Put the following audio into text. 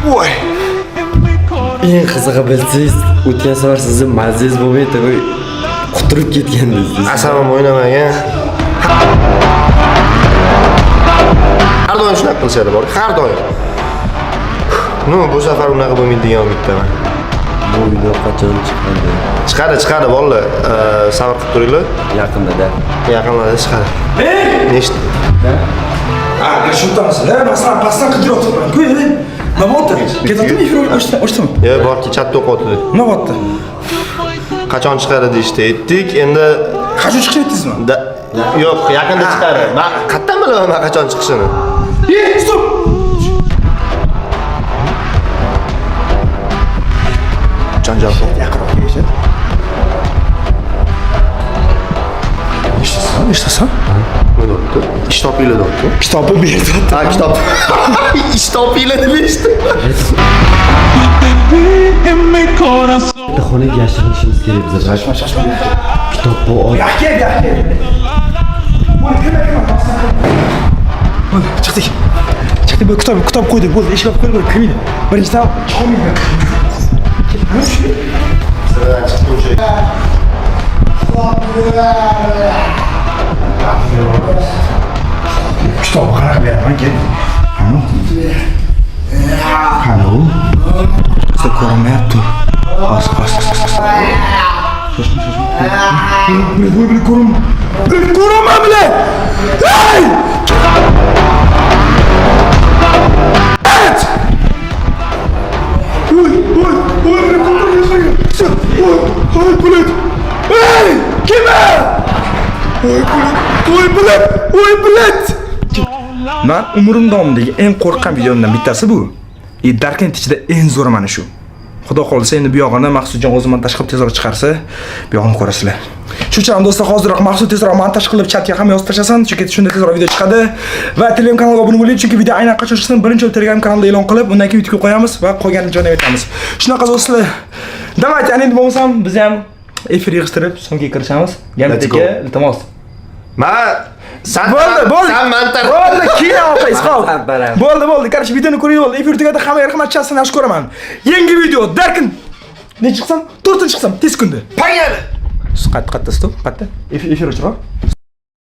Voy. Eng qizig'i bilsangiz, o'tgan safar sizni mazangiz bo'lmay turib quturib ketgandingiz. Asabim o'ynamagan. Har doim shunaqa qilishadi bor, har doim. Ну, bu safar unaqa bo'lmaydi degan umiddaman. Bu video qachon chiqadi? Chiqadi, chiqadi bolalar. Sabr qilib turinglar. Yaqinda-da. Yaqinlarda chiqadi. Nechta? Ha, shu tamizlar, masalan, pastdan qidiryapman-ku, ey. Nima bo'lyapti? Ketyaptimi efir ochdimi? Yo, borki, chatda o'qiyotdi. Nima bo'lyapti? Qachon chiqadi deyishdi. Aytdik, endi Qachon chiqishini aytdingizmi? Yo'q, yaqinda chiqadi. Men qayerdan bilaman men qachon chiqishini? Ey, стоп! Janjal qilib. Yaqinroq eshit. Eshitasan, eshitasan? Nima deyapti? Ish topinglar deyapti. Kitobni berdi. Ha, kitob. Ish topinglar deb eshitdim. Bitta xonaga yashirinishimiz kerak biz. Shashma, shashma. Kitob bu ot. Yo'q, kel, yo'q, kel. Bo'ldi, kirma, kirma. Bo'ldi, chiqdik. Chiqdik, bu kitob, kitob qo'ydik, bo'ldi, eshik olib qo'ydik, bo'ldi, kirmaydi. Birinchidan chiqolmaydi. Ketamiz shu. Sizlardan chiqquncha Kitob qanaqa beraman, kel. Qani? Qani u? Sizlar ko'rinmayapti. Hozir, hozir. Shoshma, shoshma. Voy, voy, ko'rinma. Ko'rinma, бля! Ey! Evet! Voy, voy, voy, voy, voy, блядь! Ey! Kim? Voy, блядь! Voy, блядь! Voy, блядь! Man umrim davomidagi eng qo'rqqan videomdan bittasi bu. И Darknet ichida eng zo'ri mana shu. Xudo xohlasa, endi bu yog'ini Maqsudjon o'zi montaj qilib tezroq chiqarsa, bu yog'ini ko'rasizlar. Shu uchun ham, do'stlar, hozirroq Maqsud tezroq montaj qilib chatga ham yozib tashlasin, chunki shunda tezroq video chiqadi. Va Telegram kanalga obuna bo'ling, chunki video aynan qachon chiqsin birinchi bo'lib Telegram kanalda e'lon qilib, undan keyin YouTube'ga qo'yamiz va qolganini jo'nab aytamiz. Shunaqa, do'stlar. Давайте, ana endi bo'lmasam biz ham efir yig'ishtirib so'nggi kirishamiz. Gambit Let's go. aka, iltimos. Man san Bo'ldi, bo'ldi. San mantar. Bo'ldi, keyin opa, Isqoq. Barabara. Bo'ldi, bo'ldi. Короче, videoni ko'ring, bo'ldi. Efir tugadi, hammaga rahmat, chasini yaxshi ko'raman. Yangi video, Darkin. Nechi chiqsam? 4-chiqsam, tez kunda. Pangani. Qayerda, qayerda, стоп, qayerda? Efir, efir o'chiroq.